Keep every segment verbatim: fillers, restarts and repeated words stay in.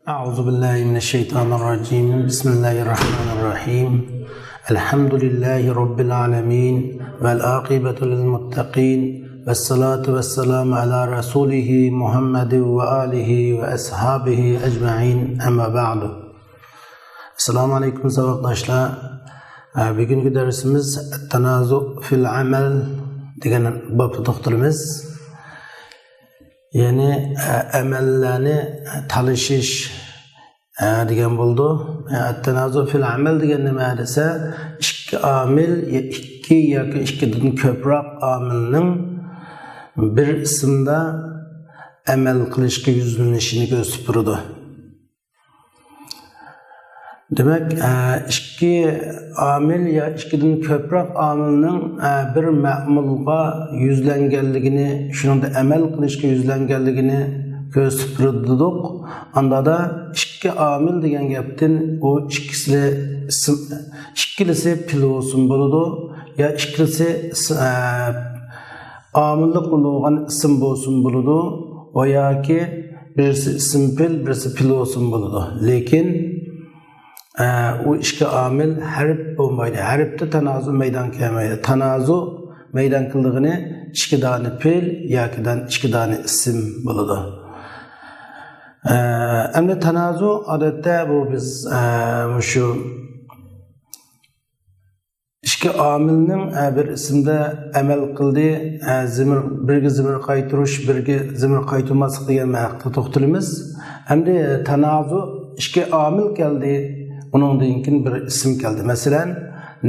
أعوذ بالله من الشيطان الرجيم. بسم الله الرحمن الرحيم. الحمد لله رب العالمين، والعاقبة للمتقين، والصلاة والسلام على رسوله محمد وآله وأصحابه أجمعين. أما بعد. السلام عليكم ساۋاقداشلار. بۈگۈنكى دەرسىمىز التنازع في العمل دېگەن بابتا توختىلىمىز. يەنى ئەمەللەرنى تالىشىش دېگەن بولىدۇ. التنازع في العمل دېگەن نېمە دېسە، ئىككى ئامىل، ئىككى ياكى ئىككىدىن كۆپرەك ئامىلنىڭ بىر ئىسىمدا ئەمەل قىلىشقا يۈزلىنىشىنى كۆرسىتىپ تۇرىدۇ. دېمەك، ئىككى ئامىل يا ئىككىدىن كۆپرەك ئامىلنىڭ بىر مەمۇلغا يۈزلەنگەنلىكىنى، شۇنىڭدا ئەمەل قىلىشقا يۈزلەنگەنلىكىنى كۆرسىتىپ تۇردۇق. ئاندا ئىككى ئامىل دېگەن گەپتىن ئۇ ئىككىسى ئىسىم، ئىككىلىسى پېئىل بولسىمۇ بولىدۇ، يا ئىككىلىسى ئىس-، ئە، ئامىللىق بولغان ئىسىم بولسىمۇ بولىدۇ، ۋە ياكى بىرسى ئىسىم پېئىل، بىرسى پېئىل بولسىمۇ بولىدۇ. لېكىن، ئە، ئۇ ئىككى ئامىل ھەرپ بولمايدۇ. ھەرپتە تانازۇ مەيدان كەلمەيدۇ. تانازۇ مەيدان كېلىدىغىنى ئىككى دانە پېئىل ياكى دان-، ئىككى دانە ئىسىم بولىدۇ. ئە، ئەمدى تانازۇ ئادەتتە بۇ بىز، ئە، مۇشۇ ئىككى ئامىلنىڭ، ئە، بىر ئىسىمدە ئەمەل قىلدى، ئە، زىمىر، بىرگە زىمىر قايتۇرۇش، بىرگە زىمىر قايتۇرماسلىق دېگەن ھەققىدە توختىلىمىز. ئەمدى تانازۇ، ئىككى ئامىل كەلدى، ئۇنىڭدىن كېيىن بىر ئىسىم كەلدى. مەسىلەن،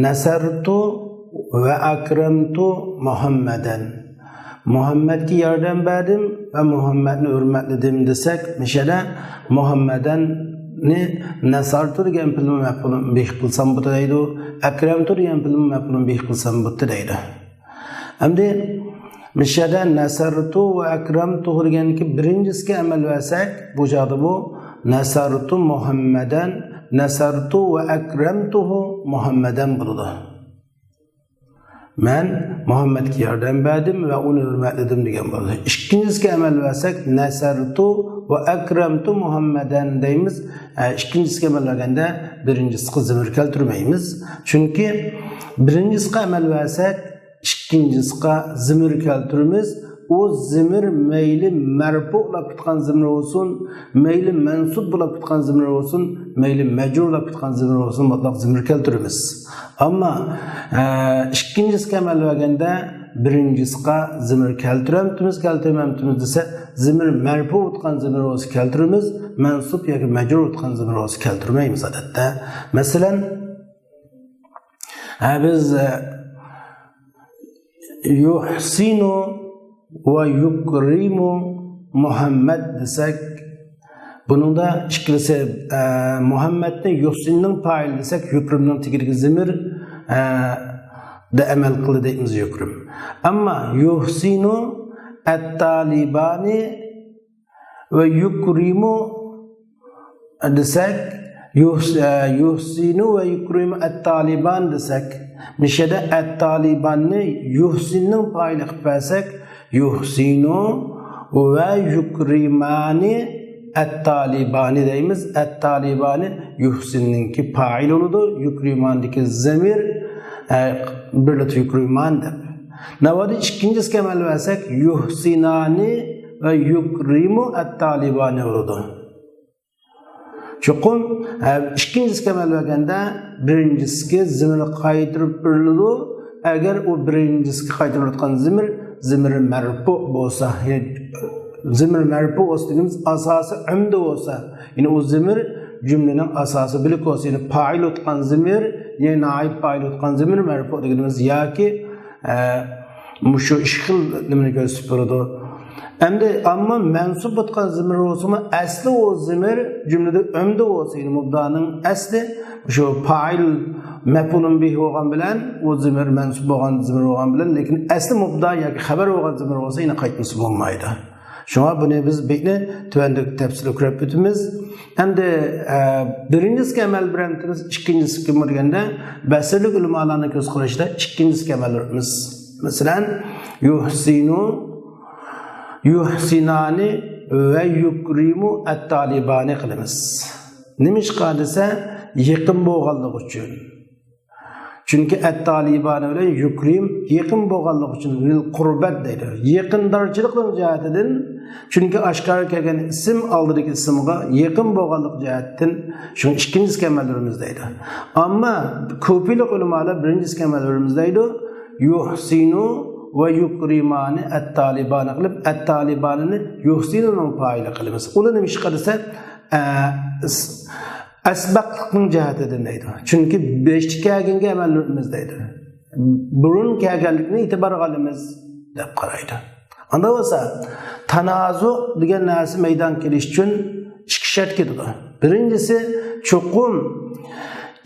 نەسەرتۇ ۋە ئەكرەمتۇ مۇھەممەدەن. مۇھەممەدكە ياردەم بەردىم ۋە مۇھەممەدنى ھۆرمەتلىدىم دېسەك، مۇشۇ يەردە مۇھەممەدەننى نەسەرتۇ دېگەن پېئىلمۇ مەپئۇلۇن بىھ قىلسام بولدى دەيدۇ، ئەكرەمتۇ دېگەن پېئىلمۇ مەپئۇلۇن بىھ قىلسام بولدى دەيدۇ. ئەمدى مۇشۇ يەردە نەسەرتۇ ۋە ئەكرەمتۇ دېگەنكى بىرىنچىسىگە ئەمەل بەرسەك، بۇ چاغدا بۇ نەسەرتۇ مۇھەممەدەن، نەسەرتۇ ۋە ئەكرەمتۇ مۇھەممەدەن بولىدۇ. مەن مۇھەممەدكە ياردەم بەردىم ۋە ئۇنى ھۆرمەتلىدىم دېگەن بولىدۇ. ئىككىنچىسىگە ئەمەل بەرسەك، نەسەرتۇ ۋە ئەكرەمتۇ مۇھەممەدەن دەيمىز. ئە، ئىككىنچىسىگە ئەمەل بەرگەندە بىرىنچىسىگە زىمىر كەلتۈرمەيمىز. چۈنكى بىرىنچىسىگە ئەمەل بەرسەك، ئىككىنچىسىگە زىمىر كەلتۈرىمىز. ئۇ زىمىر مەيلى مەرپۇ بولۇپ كەتكەن زىمىر بولسۇن، مەيلى مەنسۇب بولۇپ كەتكەن زىمىر بولسۇن، مەيلى مەجرۇر بولۇپ كەتكەن زىمىر بولسۇن، مۇتلەق زىمىر كەلتۈرىمىز. ئەمما، ئە، ئىككىنچىسىگە ئەمەل بەرگەندە بىرىنچىسىگە زىمىر كەلتۈرەمتىمىز، كەلتۈرمەمتىمىز دېسە، زىمىر مەرپۇ بولۇپ كەتكەن زىمىر بولسا كەلتۈرىمىز، مەنسۇب ياكى مەجرۇر بولۇپ كەتكەن زىمىر بولسا كەلتۈرمەيمىز ئادەتتە. مەسىلەن، ھە، بىز، ئە، يۇھسىنۇ ۋە يۇكرىمۇ مۇھەممەد دېسەك، بۇنىڭدا ئىككىلىسى، ئە، مۇھەممەدنى يۇھسىننىڭ پائىلى دېسەك، يۇكرىمنىڭ تېگىدىكى زىمىر، ئە، دە ئەمەل قىلدى دەيمىز يۇكرىم. ئەمما يۇھسىنۇ ئەتتالىبانى ۋە يۇكرىمۇ دېسەك، يۇھس-، ئە، يۇھسىنۇ ۋە يۇكرىمۇ ئەتتالىبان دېسەك، مۇشۇ يەردە ئەتتالىباننى يۇھسىننىڭ پائىلى قىلىپ بەرسەك، يۇھسىنۇ ۋە يۇكرىمانى ئەتتالىبانى دەيمىز. ئەتتالىبانى يۇھسىننىڭكى پائىلى بولىدۇ. يۇكرىماندىكى زىمىر، ئە، بىرلىتى يۇكرىمان دەپ. ناۋادا ئىككىنچىسىگە ئەمەل بەرسەك، يۇھسىنانى ۋە يۇكرىمۇ ئەتتالىبانى بولىدۇ. چوقۇم، ئە، ئىككىنچىسىگە ئەمەل بەرگەندە بىرىنچىسىگە زىمىر قايتۇرۇپ بېرىلىدۇ. ئەگەر ئۇ بىرىنچىسىگە قايتۇرۇلۇۋاتقان زىمىر، زىمىر مەرپۇ بولسا، يەنى زىمىر مەرپۇ بولسا دېگىنىمىز ئاساسى ئۆمدە بولسا، يەنى ئۇ زىمىر جۈملىنىڭ ئاساسى بىلىك بولسا، يەنى پائىل بولۇۋاتقان زىمىر، يەنى نائىب پائىل بولۇۋاتقان زىمىر مەرپۇ دېگىنىمىز ياكى، ئە، مۇشۇ ئىككى خىل نېمىنى كۆرسىتىپ بېرىدۇ. ئەمدى ئەمما مەنسۇب بولۇۋاتقان زىمىر بولسىمۇ، ئەسلى ئۇ زىمىر جۈملىدە ئۆمدە بولسا، يەنى مۇبتادانىڭ ئەسلى شۇ پائىل مەپئۇلۇن بىھ بولغان بىلەن، ئۇ زىمىر مەنسۇب بولغان زىمىر بولغان بىلەن، لېكىن ئەسلى مۇبتادا ياكى خەۋەر بولغان زىمىر بولسا، يەنە قايتمىسا بولمايدۇ. شۇڭا بۇنى بىز بەكلا تۆۋەندە تەپسىلىي كۆرۈپ ئۆتىمىز. ئەمدى، ئە، بىرىنچىسىگە ئەمەل بېرەمتىمىز، ئىككىنچىسىگە دېگەندە، بەسرىلىك ئۆلىمالارنىڭ كۆز قارىشىدا ئىككىنچىسىگە ئەمەل بېرىمىز. مەسىلەن، يۇھسىنۇ، يۇھسىنانى ۋە يۇكرىمۇ ئەتتالىبانى قىلىمىز. نېمىشقا دېسە، يېقىن بولغانلىقى ئۈچۈن. چۈنكى ئەتتالىبانى بىلەن يۇكرىم يېقىن بولغانلىقى ئۈچۈن، لىل قۇربەت دەيدۇ. يېقىندارچىلىقنىڭ جەھەتىدىن، چۈنكى ئاشكارا كەلگەن ئىسىم ئالدىدىكى ئىسىمغا يېقىن بولغانلىق جەھەتتىن، شۇڭا ئىككىنچىسىگە ئەمەل بېرىمىز دەيدۇ. ئەمما كۇپىلىق ئۆلىمالار بىرىنچىسىگە ئەمەل بېرىمىز دەيدۇ. يۇھسىنۇ ۋە يۇكرىمانى ئەتتالىبانى قىلىپ، ئەتتالىبانىنى يۇھسىنۇنىڭ پائىلى قىلىمىز. ئۇلار نېمىشقا دېسە، ئە، ئەس-، ئەسبەقلىقنىڭ جەھەتىدىن دەيدۇ. چۈنكى بېشىدا كەلگەنگە ئەمەل بېرىمىز دەيدۇ. بۇرۇن كەلگەنلىكنى ئېتىبارغا ئالىمىز دەپ قارايدۇ. ئاندا بولسا، تانازۇ دېگەن نەرسە مەيدانغا كېلىش ئۈچۈن ئىككى شەرت كېتىدۇ. بىرىنچىسى، چوقۇم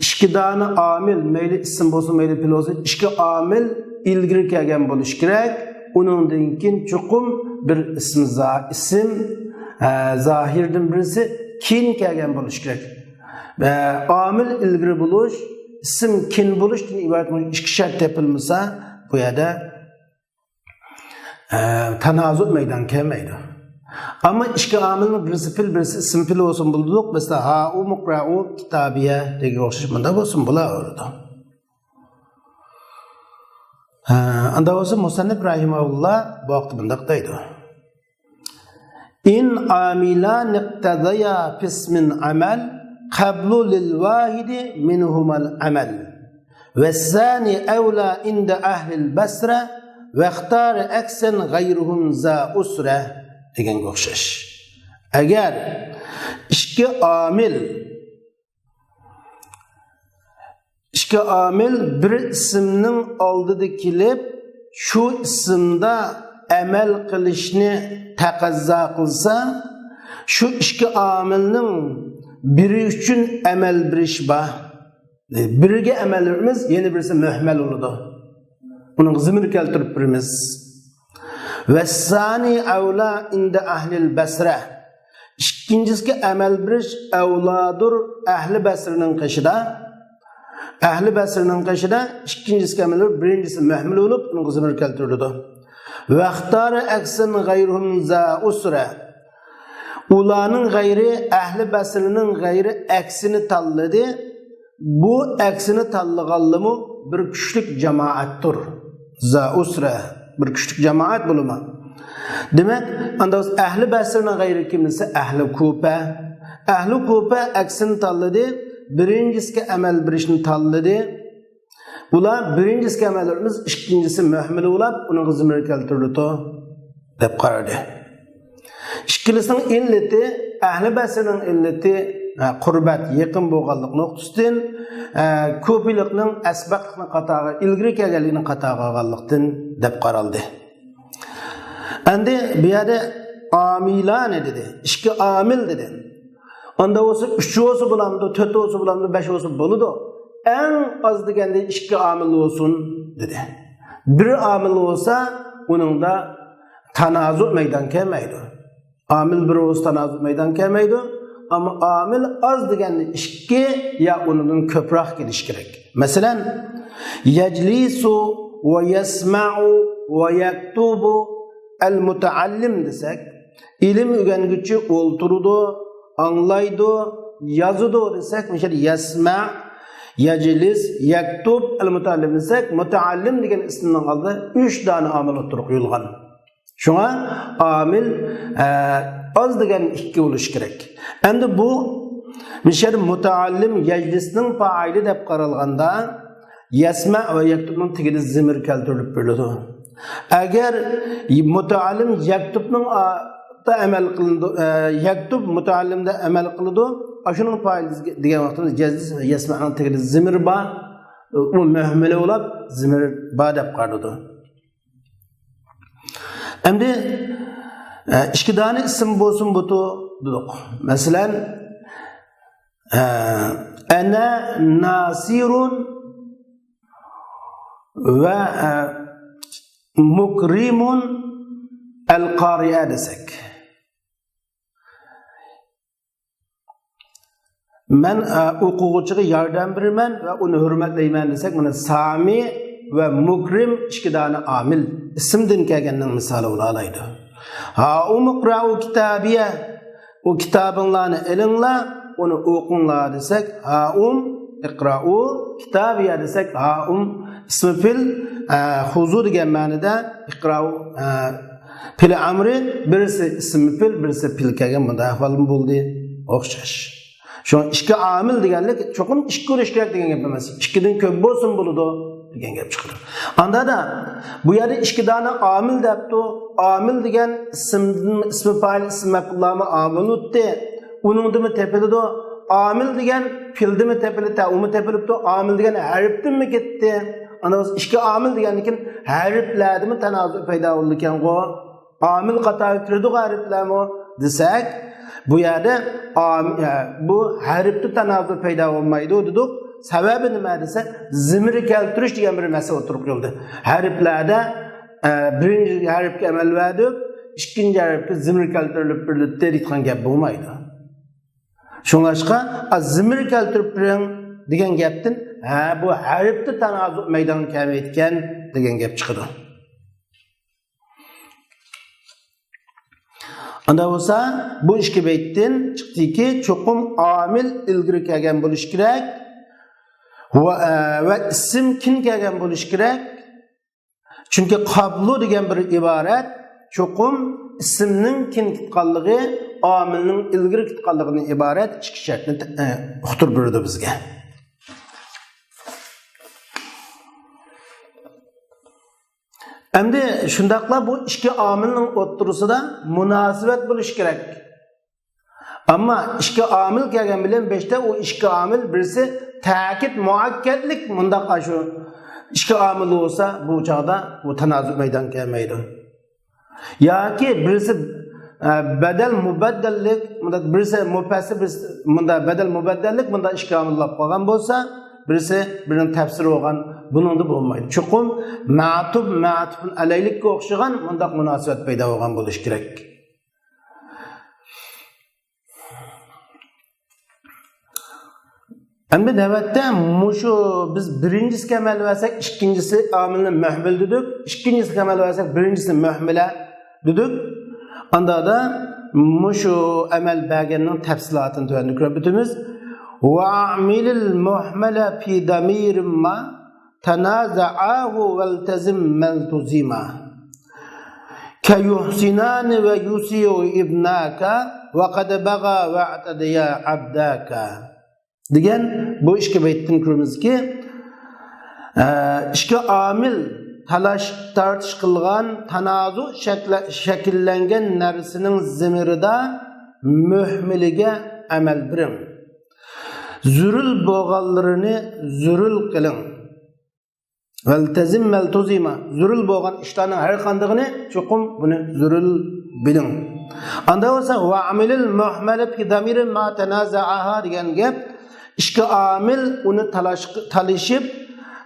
ئىككى دانە ئامىل، مەيلى ئىسىم بولسۇن، مەيلى پېئىل بولسۇن، ئىككى ئامىل ئىلگىرى كەلگەن بولۇشى كېرەك. ئۇنىڭدىن كېيىن چوقۇم بىر ئىسىم زا-، ئىسىم، ئە، زاھىردىن بىرسى كېيىن كەلگەن بولۇشى كېرەك. ئە، ئامىل ئىلگىرى بولۇش، ئىسىم كېيىن بولۇشتىن ئىبارەت بولغان ئىككى شەرت تېپىلمىسا، بۇ يەردە ئە، تانازۇ مەيدانغا كەلمەيدۇ. ئەمما ئىككى ئامىلنىڭ بىرسى پېئىل، بىرسى ئىسىم پېئىل بولسۇن بولىدۇ. مەسىلەن، ھائۇمۇقرائۇ كىتابىيە دېگەنگە ئوخشاش مۇنداق بولسۇن بولىدۇ. ھە، ئاندا بولسا مۇسەننىپ رەھىمەھۇللا بۇ ھەقتە مۇنداق دەيدۇ. إن عاملان اقتضيا في اسم عمل قبل للواحد منهما العمل والثاني أولى عند أهل البصرة واختار عكسا غيرهم ذا عسرة دېگەنگە ئوخشاش. ئەگەر ئىككى ئامىل ئىككى ئامىل بىر ئىسىمنىڭ ئالدىدا كېلىپ، شۇ ئىسىمدا ئەمەل قىلىشنى تەقەززا قىلسا، شۇ ئىككى ئامىلنىڭ بىرى ئۈچۈن ئەمەل بېرىش بار. بىرىگە ئەمەل بېرىمىز، يەنە بىرسى مۇھمەل بولىدۇ. ئۇنىڭغا زىمىر كەلتۈرۈپ بېرىمىز. والثاني أولى عند أهل البصرة. ئىككىنچىسىگە ئەمەل بېرىش ئەۋلادۇر ئەھلى بەسرىنىڭ قېشىدا. ئەھلى بەسرىنىڭ قېشىدا ئىككىنچىسىگە ئەمەل بېرىپ، بىرىنچىسى مۇھمەل بولۇپ، ئۇنىڭغا زىمىر كەلتۈرۈلىدۇ. واختار عكسا غيرهم ذا عسرة. ئۇلارنىڭ غەيرى، ئەھلى بەسرىنىڭ غەيرى ئەكسىنى تاللىدى. بۇ ئەكسىنى تاللىغانلىمۇ بىر كۈچلۈك جامائەتتۇر. ذا عسرة، بىر كۈچلۈك جامائەت بولىما. دېمەك، ئاندا ئەھلى بەسرىنىڭ غەيرى كىم دېسە، ئەھلى كۇپە. ئەھلى كۇپە ئەكسىنى تاللىدى، بىرىنچىسىگە ئەمەل بېرىشنى تاللىدى. ئۇلار بىرىنچىسىگە ئەمەل بېرىمىز، ئىككىنچىسى مۇھمەل بولاپ، ئۇنىڭغا زىمىر كەلتۈرۈلىدۇ، دەپ قارىدى. ئىككىلىسىنىڭ ئىللىتى، ئەھلى بەسرىنىڭ ئىللىتى، ھە، قۇربەت، يېقىن بولغانلىق نۇقتىسىدىن، ھە، كۇپىلىقنىڭ ئەسبەقلىقنى قاتارغا، ئىلگىرى كەلگەنلىكنى قاتارغا ئالغانلىقتىن دەپ قارالدى. ئەمدى بۇ يەردە ئامىلانى دېدى، ئىككى ئامىل دېدى. ئاندا بولسا ئۈچ بولسا بولامدۇ، تۆت بولسا بولامدۇ، بەش بولسا بولىدۇ. ئەڭ ئاز دېگەندە ئىككى ئامىل بولسۇن دېدى. بىر ئامىل بولسا ئۇنىڭدا تانازۇ مەيدان كەلمەيدۇ. ئامىل بىر بولسا تانازۇ مەيدان كەلمەيدۇ. ئەمما ئامىل ئاز دېگەندە ئىككى يا ئۇنىڭدىن كۆپرەك كېلىشى كېرەك. مەسىلەن، يەجلىسۇ ۋە يەسمەئۇ ۋە يەكتۇبۇ ئەل مۇتەئەللىم دېسەك، ئىلىم ئۆگەنگۈچى ئولتۇرىدۇ، ئاڭلايدۇ، يازىدۇ دېسەك، مۇشۇ يەردە يەسمە، يەجلىس، يەكتۇب، ئەل مۇتەئەللىم دېسەك، مۇتەئەللىم دېگەن ئىسىمنىڭ ئالدىدا ئۈچ دانە ئامىل ئوتتۇرىغا قويۇلغان. شۇڭا ئامىل، ئە، ئاز دېگەن ئىككى بولۇشى كېرەك. ئەمدى بۇ مۇشۇ يەردە مۇتەئەللىم يەجلىسنىڭ پائىلى دەپ قارالغاندا، يەسمە ۋە يەكتۇبنىڭ تېگىدە زىمىر كەلتۈرۈلۈپ بېرىلىدۇ. ئەگەر مۇتەئەللىم يەكتۇبنىڭ ئا-، دا ئەمەل قىلىنىدۇ، ئە، يەكتۇب مۇتەئەللىمدە ئەمەل قىلىدۇ. ئاشۇنىڭ پائىلى دېگەن ۋاقتىمىز يەجلىس ۋە يەسمەنىڭ تېگىدە زىمىر بار. ئۇ مۆھمىلە بولاپ زىمىر بار دەپ قارىلىدۇ. ئەمدى، ئە، ئىككى دانە ئىسىم بولسۇن بۇتۇ دېدۇق. مەسىلەن، ئە، ئەنە ناسىرۇن ۋە، ئە، مۇكرىمۇن ئەل قارىئە دېسەك. مەن، ئە، ئوقۇغۇچىغا ياردەم بېرىمەن ۋە ئۇنى ھۆرمەتلەيمەن دېسەك، مانا سامى ۋە مۇكرىم ئىككى دانە ئامىل ئىسىمدىن كەلگەننىڭ مىسالى بولالايدۇ. ھائۇم ئىقرائۇ كىتابىيە، ئۇ كىتابىڭلارنى ئېلىڭلار، ئۇنى ئوقۇڭلار دېسەك، ھائۇم ئىقرائۇ كىتابىيە دېسەك، ھائۇم ئىسمى پېئىل، ئە، خۇزۇ دېگەن مەنىدە، ئىقرائۇ، ئە، پېئىلى ئەمرى، بىرسى ئىسمى پېئىل، بىرسى پېئىل كەلگەن، بۇنداق ئەھۋالمۇ بولدى. ئوخشاش. شۇڭا ئىككى ئامىل دېگەنلىك چوقۇم ئىككى بولۇش كېرەك دېگەن گەپ ئەمەس. ئىككىدىن كۆپ بولسۇن بولىدۇ دېگەن گەپ چىقىدۇ. ئاندا دا بۇ يەردە ئىككى دانە ئامىل دەپتۇ. ئامىل دېگەن ئىسىمدىن، ئىسمى پائىل، ئىسمى مەپئۇللارمۇ ئامىل ئۇتتى. ئۇنىڭدىنمۇ تېپىلىدۇ. ئامىل دېگەن پېئىلدىنمۇ تېپىلدى، تەئۇمۇ تېپىلىپتۇ. ئامىل دېگەن ھەرپتىنمۇ كەتتى. ئانا بولسا ئىككى ئامىل دېگەندىن كېيىن ھەرپلەردىمۇ تانازۇ پەيدا بولىدىكەنغۇ. ئامىل قاتارىغا كىرىدىغۇ ھەرپلەرمۇ دېسەك، بۇ يەردە ئام-، ئە، بۇ ھەرپتە تانازۇ پەيدا بولمايدۇ دېدۇق. سەۋەبى نېمە دېسە، زېمىر كەلتۈرۈش دېگەن بىر مەسىلە ئوتتۇرىغا قويۇلدى. ھەرپلەردە، ئە، بىرىنچى ھەرپكە ئەمەل بەردۇق، ئىككىنچى ھەرپكە زېمىر كەلتۈرۈلۈپ بېرىلدى دەيدىغان گەپ بولمايدۇ. شۇڭلاشقا، ئا، زېمىر كەلتۈرۈپ بېرىڭ دېگەن گەپتىن، ھە، بۇ ھەرپتە تانازۇ مەيدانغا كەلمەيدىكەن دېگەن گەپ چىقىدۇ. ئاندا بولسا، بۇ ئىككى بەيتتىن چىقتىكى، چوقۇم ئامىل ئىلگىرى كەلگەن بولۇشى كېرەك ۋە، ۋە ئىسىم كېيىن كەلگەن بولۇشى كېرەك. چۈنكى قابلۇ دېگەن بىر ئىبارەت چوقۇم ئىسىمنىڭ كېيىن كېتىدىغانلىقى، ئامىلنىڭ ئىلگىرى كېتىدىغانلىقىدىن ئىبارەت ئىككى شەرتنى، ئە، ئۇقتۇرۇپ بېرىدۇ بىزگە. ئەمدى شۇنداقلا بۇ ئىككى ئامىلنىڭ ئوتتۇرىسىدا مۇناسىۋەت بولۇشى كېرەك. ئەمما ئىككى ئامىل كەلگەن بىلەن بەشتە ئۇ ئىككى ئامىل بىرسى تەكىت، مۇئەككەدلىك، مۇنداق ئاشۇ ئىككى ئامىل بولسا، بۇ چاغدا بۇ تانازۇ مەيدانغا كەلمەيدۇ. ياكى بىرسى، ئە، بەدەل مۇبەددەللىك، مۇنداق بىرسى مۇپەسسىر، بىرسى مۇنداق بەدەل مۇبەددەللىك، مۇنداق ئىككى ئامىل بولۇپ قالغان بولسا، بىرسى بىرىنىڭ تەپسىرى بولغان، بۇنىڭدا بولمايدۇ. چوقۇم مەتۇپ، مەتۇپۇن ئەلەيلىككە ئوخشىغان مۇنداق مۇناسىۋەت پەيدا بولغان بولۇشى كېرەك. ئەمدى نۆۋەتتە مۇشۇ بىز بىرىنچىسىگە ئەمەل بەرسەك، ئىككىنچىسى ئامىلنى مۇھمىل دېدۇق، ئىككىنچىسىگە ئەمەل بەرسەك، بىرىنچىسى مۇھمىلە دېدۇق. ئاندا دا مۇشۇ ئەمەل بەرگەننىڭ تەپسىلاتىنى تۆۋەندە كۆرۈپ ئۆتىمىز. وأعمل المهمل في ضمير ما تنازعاه والتزم ما التزم. كيحسنان ويسيء ابناك وقد بغى واعتديا عبداك. دېگەن بۇ ئىككى بەيتتىن كۆرىمىزكى، ئە، ئىككى ئامىل تالاش تارتىش قىلغان تانازۇ شەكلە-، شەكىللەنگەن نەرسىنىڭ زېمىرىدا مۆھمىلىگە ئەمەل بېرىڭ. زۆرۈر بولغانلىرىنى زۆرۈر قىلىڭ. ۋەلتەزىم مەلتۇزىما. زۆرۈر بولغان ئىشلارنىڭ ھەر قاندىقىنى چوقۇم بۇنى زۆرۈر بىلىڭ. ئاندا بولسا، ۋەئامىلىل مۇھمەلە پى دامىرى ما تەنازەئاھا دېگەن گەپ، ئىككى ئامىل ئۇنى تالاش-، تالىشىپ،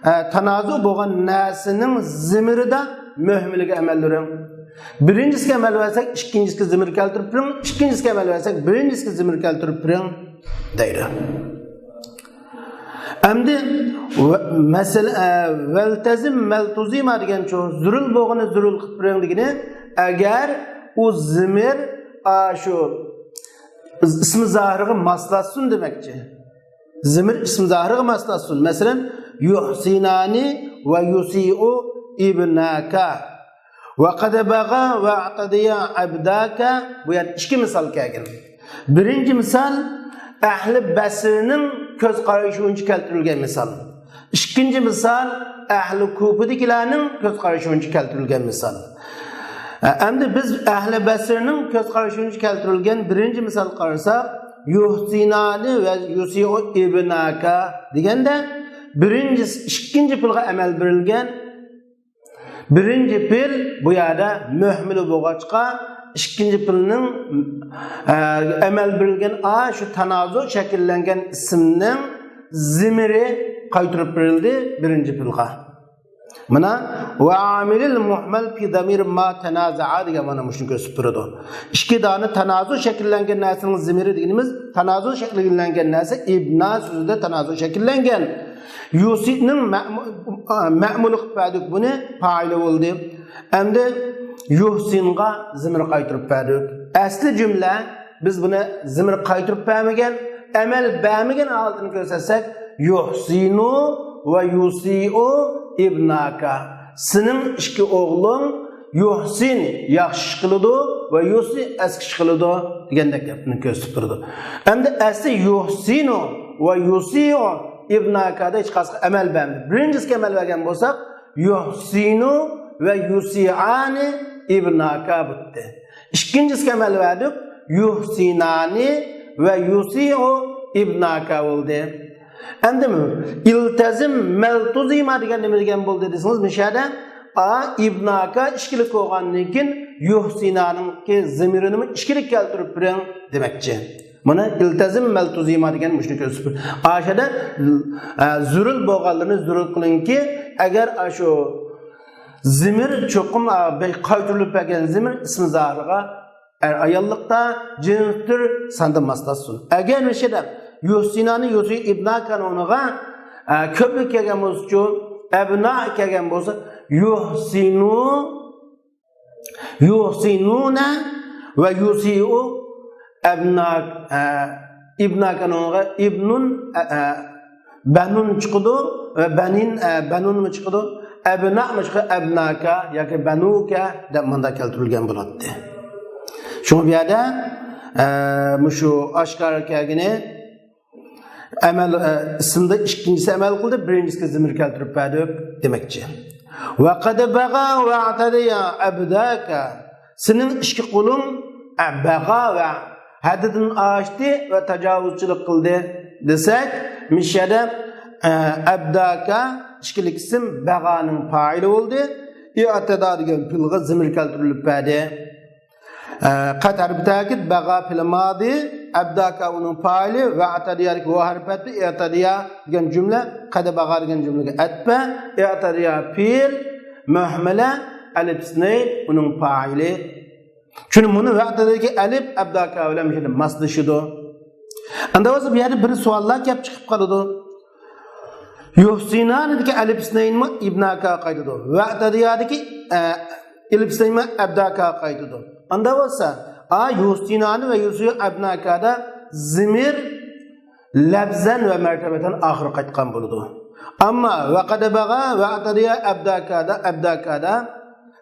ئە، تانازۇ بولغان نەرسىنىڭ زېمىرىدا مۆھمىلىگە ئەمەل بېرىڭ. بىرىنچىسىگە ئەمەل بەرسەك، ئىككىنچىسىگە زېمىر كەلتۈرۈپ بېرىڭ، ئىككىنچىسىگە ئەمەل بەرسەك، بىرىنچىسىگە زېمىر كەلتۈرۈپ بېرىڭ، دەيدۇ. ئەمدى ۋە-، مەسىلە، ئە، ۋەلتەزىم مەلتۇزىما دېگەنچۇ، زۆرۈر بولغىنى زۆرۈر قىلىپ بېرىڭ دېگىنى، ئەگەر ئۇ زېمىر، ئا، شۇ ئىسمى زاھىرغا ماسلاشسۇن دېمەكچى. زېمىر ئىسمى زاھىرغا ماسلاشسۇن. مەسىلەن، يۇھسىنانى ۋە يۇسىئۇ ئىبناكا. ۋە قەد بەغا ۋە ئەتەدىيا ئەبداكە. بۇ يەردە ئىككى مىسال كەلگەن. بىرىنچى مىسال ئەھلى بەسرىنىڭ كۆز قارىشى بويىچە كەلتۈرۈلگەن مىسال. ئىككىنچى مىسال ئەھلى كۇپىدىكىلەرنىڭ كۆز قارىشى بويىچە كەلتۈرۈلگەن مىسال. ئەمدى بىز ئەھلى بەسرىنىڭ كۆز قارىشى بويىچە كەلتۈرۈلگەن بىرىنچى مىسال قارىساق، يۇھسىنانى ۋە يۇسىئۇ ئىبناكا دېگەندە، بىرىنچى، ئىككىنچى پېئىلغا ئەمەل بېرىلگەن. بىرىنچى پېئىل بۇ يەردە مۆھمىلى بولغاچقا، ئىككىنچى پېئىلنىڭ، ئە، ئەمەل بېرىلگەن ئاشۇ تانازۇ شەكىللەنگەن ئىسىمنىڭ زېمىرى قايتۇرۇپ بېرىلدى بىرىنچى پېئىلغا. مانا، ۋە ئامىلىل مۇھمەل پى دامىر ما تەنازەئا دېگەن مانا مۇشۇنى كۆرسىتىپ تۇرىدۇ. ئىككى دانە تانازۇ شەكىللەنگەن نەرسىنىڭ زېمىرى دېگىنىمىز، تانازۇ شەكىللەنگەن نەرسە ئىبنا سۆزىدە تانازۇ شەكىللەنگەن. يۇسىئنىڭ مەمۇ-، مەمۇلى قىلىپ بەردۇق بۇنى، پائىلى بولدى. ئەمدى يۇھسىنغا زىمىر قايتۇرۇپ بەردۇق. ئەسلى جۈملە، بىز بۇنى زىمىر قايتۇرۇپ بەرمىگەن، ئەمەل بەرمىگەن ھالىتىنى كۆرسەتسەك، يۇھسىنۇ ۋە يۇسىئۇ ئىبناكا. سېنىڭ ئىككى ئوغلۇڭ يۇھسىن ياخشى ئىش قىلىدۇ ۋە يۇسىئۇ ئەسكى ئىش قىلىدۇ دېگەندەك گەپنى كۆرسىتىپ تۇرىدۇ. ئەمدى ئەسلى يۇھسىنۇ ۋە يۇسىئۇ ئىبناكادا ھېچقايسىغا ئەمەل بەرمىدى. بىرىنچىسىگە ئەمەل بەرگەن بولساق، يۇھسىنۇ ۋە يۇسىئانى ئىبناكا بولدى. ئىككىنچىسىگە ئەمەل بەردۇق، يۇھسىنانى ۋە يۇسىئۇ ئىبناكا بولدى. ئەمدى ئىلتەزىم مەلتۇزىما دېگەن نېمە دېگەن بولدى دېسىڭىز، مۇشۇ يەردە ئا ئىبناكا ئىككىلىك بولغاندىن كېيىن يۇھسىنانىڭكى زىمىرىنىمۇ ئىككىلىك كەلتۈرۈپ بېرىڭ دېمەكچى. مانا ئىلتەزىم مەلتۇزىما دېگەن مۇشۇنى كۆرسىتىپ، ئاشۇ يەردە، ئە، زۆرۈر بولغانلىرىنى زۆرۈر قىلىڭكى، ئەگەر ئاشۇ زىمىر چوقۇم، ئە، بەك قايتۇرۇلۇپ بەرگەن زىمىر ئىسمى زاھىرغا ئەر ئاياللىقتا جىنس تۈر ساندا ماسلاشسۇن. ئەگەر مۇشۇ يەردە يۇھسىنانى يۇسىئۇ ئىبناكانىڭغا، ئە، كۆپلۈك كەلگەن بولسىچۇ، ئەبنا كەلگەن بولسا، يۇھسىنۇ يۇھسىنۇنە ۋە يۇسىئۇ ئەبنا، ئە، ئىبناكانىڭغا ئىبنۇن، ئە، ئە، بەنۇن چىقىدۇ ۋە بەنىن، ئە، بەنۇنمۇ چىقىدۇ، ئەبنامۇ چىقىدۇ، ئەبناكا ياكى بەنۇكە دەپ مۇنداق كەلتۈرۈلگەن بولاتتى. شۇڭا بۇ يەردە، ئە، مۇشۇ ئاشكارا كەلگىنى ئەمەل، ئە، ئىسىمدا ئىككىنچىسى ئەمەل قىلدى، بىرىنچىسىگە زىمىر كەلتۈرۈپ بەردۇق دېمەكچى. ۋە قەد بەغا ۋە ئەتەدىيا ئەبداكا. سېنىڭ ئىككى قولۇڭ، ئە، بەغا ۋە ھەددىدىن ئاشتى ۋە تاجاۋۇزچىلىق قىلدى دېسەك، مۇشۇ يەردە، ئە، ئەبداكا ئىككىلىك ئىسىم بەغانىڭ پائىلى بولدى. ئەتەدا دېگەن پېئىلغا زىمىر كەلتۈرۈلۈپ بەردى. ئە، قەد ھەرپى تەكىد، بەغا پېئىل مادى، ئەبداكا ئۇنىڭ پائىلى، ۋە ئەتەدىيادىكى ۋاۋ ھەرپى ئەتتى، ئەتەدىيا دېگەن جۈملە، قەد بەغا دېگەن جۈملىگە ئەتپە، ئەتەدىيا پېئىل، مۇھمەلە، ئەلىپ ئىسنەين ئۇنىڭ پائىلى. چۈنكى مۇنى ۋە ئەتەدىيادىكى ئەلىپ ئەبداكا بىلەن مۇشۇ يەردە ماسلىشىدۇ. ئەمدى بولسا بۇ يەردە بىر سوئاللار كەپ چىقىپ قالىدۇ. يۇھسىنانىدىكى ئەلىپ ئىسنەينمۇ ئىبناكا قايتىدۇ. ۋەئتەدىيادىكى، ئە، ئەلىپ ئىسنەينمۇ ئەبداكا قايتىدۇ. ئاندا بولسا، ئا، يۇھسىنانى ۋە يۇسىيۇ ئەبناكادا زىمىر لەپزەن ۋە مەرتەبەتەن ئاخىرى قايتقان بولىدۇ. ئەمما ۋەقەدە بەغا، ۋەئتەدىيا ئەبداكادا، ئەبداكادا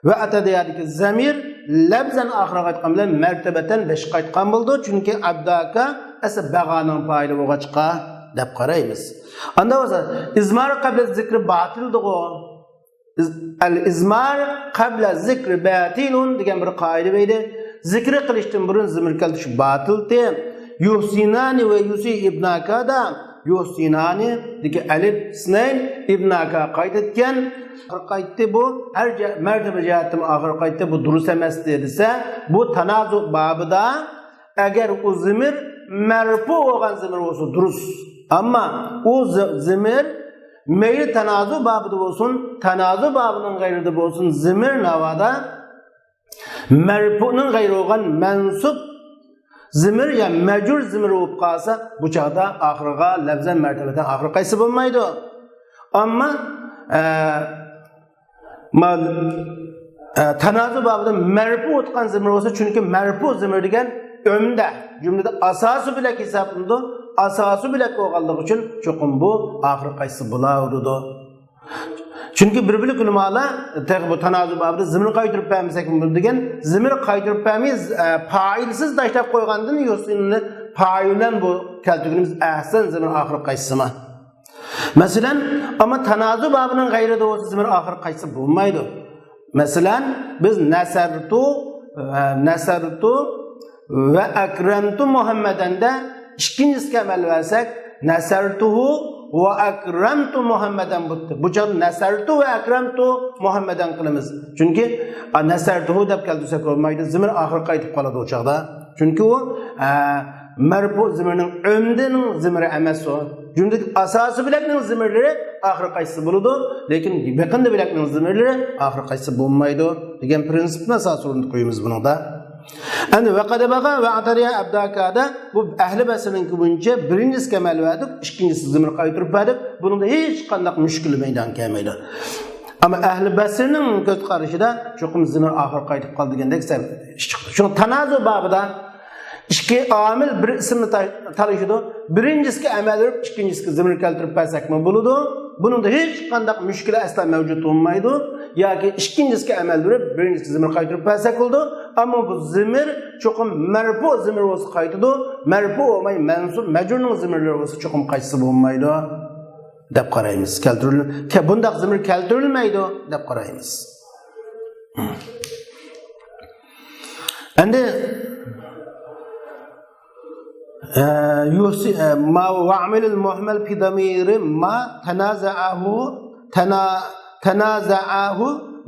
ۋەئتەدىيادىكى زەمىر لەپزەن ئاخىرى قايتقان بىلەن مەرتەبەتەن بېشى قايتقان بولىدۇ. چۈنكى ئەبداكا ئەسلى بەغانىڭ پائىلى بولغاچقا دەپ قارايمىز. ئاندا بولسا، ئىزمار قەبلە زىكرى باتىلدىغۇ. ئىز-، ئەل ئىزمار قەبلە زىكرى باتىلۇن دېگەن بىر قائىدە بار ئىدى. زىكرى قىلىشتىن بۇرۇن زىمىر كەلتۈرۈش باتىلتى. يۇھسىنانى ۋە يۇسى ئىبناكادا يۇھسىنانىدىكى ئەلىپ ئىسنەين ئىبناكا قايتىدىكەن. ئاخىرى قايتتى بۇ. ھەر جە-، مەرتىبە جەھەتتىن ئاخىرى قايتتى، بۇ دۇرۇس ئەمەستى دېسە، بۇ تانازۇ بابىدا ئەگەر ئۇ زىمىر مەرپۇ بولغان زىمىر بولسا دۇرۇس. ئەمما ئۇ زى-، زىمىر مەيلى تانازۇ بابىدا بولسۇن، تانازۇ بابىنىڭ غەيرىدە بولسۇن، زىمىر ناۋادا مەرپۇنىڭ غەيرى بولغان مەنسۇب زىمىر يا مەجرۇر زىمىر بولۇپ قالسا، بۇ چاغدا ئاخىرىغا لەپزەن مەرتەبەتەن ئاخىرى قايسى بولمايدۇ. ئەمما، ئە، ما-، ئە، تانازۇ بابىدا مەرپۇ ئۇتقان زىمىر بولسا، چۈنكى مەرپۇ زىمىر دېگەن ئۆمدە، جۈملىدە ئاساسىي بۆلەك ھېسابلىنىدۇ. ئاساسىي بۆلەك بولغانلىقى ئۈچۈن چوقۇم بۇ ئاخىرى قايسى بولۇۋېرىدۇ. چۈنكى بىر بۆلەك ئۆلىمالار تېخى بۇ تانازۇ بابىدا زىمىر قايتۇرۇپ بەرمىسەك بولمايدۇ دېگەن، زىمىر قايتۇرۇپ بەرمەي، ئە، پائىلسىز تاشلاپ قويغاندىن يۇسىننى پائىلەن بۇ كەلتۈرگىنىمىز ئەھسەن زىمىر ئاخىرى قايسىما. مەسىلەن، ئەمما تانازۇ بابىنىڭ غەيرىدە بولسا زىمىر ئاخىرى قايسى بولمايدۇ. مەسىلەن، بىز نەسەرتۇ، ئە، نەسەرتۇ ۋە ئەكرەمتۇ مۇھەممەدەندە ئىككىنچىسىگە ئەمەل بەرسەك، نەسەرتۇھۇ ۋە ئەكرەمتۇ مۇھەممەدەن بولدى. بۇ چاغدا نەسەرتۇ ۋە ئەكرەمتۇ مۇھەممەدەن قىلىمىز. چۈنكى، ئا، نەسەرتۇھۇ دەپ كەلتۈرسەك بولمايدۇ. زىمىر ئاخىرى قايتىپ قالىدۇ ئۇ چاغدا. چۈنكى ئۇ، ئە، مەرپۇ زىمىرنىڭ ئۆمدىنىڭ زىمىرى ئەمەس ئۇ. جۈملىدىكى ئاساسىي بۆلەكنىڭ زىمىرلىرى ئاخىرى قايسى بولىدۇ، لېكىن يېقىندا بۆلەكنىڭ زىمىرلىرى ئاخىرى قايسى بولمايدۇ دېگەن پرىنسىپنى ئاساس ئورۇندا قويىمىز بۇنىڭدا. ئەمدى ۋەقەدە بەغا ۋە ئەتەدىيا ئەبداكادا بۇ ئەھلى بەسرىنىڭكى بويىچە بىرىنچىسىگە ئەمەل بەردۇق، ئىككىنچىسىگە زىمىر قايتۇرۇپ بەردۇق. بۇنىڭدا ھېچقانداق مۈشكۈل مەيدانغا كەلمەيدۇ. ئەمما ئەھلى بەسرىنىڭ كۆز قارىشىدا چوقۇم زىمىر ئاخىرى قايتىپ قالىدىغاندەك سەۋەب چىقتى. شۇڭا تانازۇ بابىدا ئىككى ئامىل بىر ئىسىمنى تا-، تالىشىدۇ. بىرىنچىسىگە ئەمەل بېرىپ، ئىككىنچىسىگە زىمىر كەلتۈرۈپ بەرسەكمۇ بولىدۇ. بۇنىڭدا ھېچقانداق مۈشكۈل ئەسلا مەۋجۇت بولمايدۇ. ياكى ئىككىنچىسىگە ئەمەل بېرىپ، بىرىنچىسىگە زىمىر قايتۇرۇپ بەرسەك بولىدۇ. ئەمما بۇ زىمىر چوقۇم مەرپۇ زىمىر بولسا قايتىدۇ. مەرپۇ بولماي، مەنسۇب، مەجرۇرنىڭ زىمىرلىرى بولسا چوقۇم قايتسا بولمايدۇ دەپ قارايمىز. كەلتۈرۈل-، كە-، بۇنداق زىمىر كەلتۈرۈلمەيدۇ دەپ قارايمىز. ئەمدى، ئە، يۇسى-، ئە، ما ۋەئمىلىل مۇھمەل في ضمير ما تنازعه، تنا-، تنازعه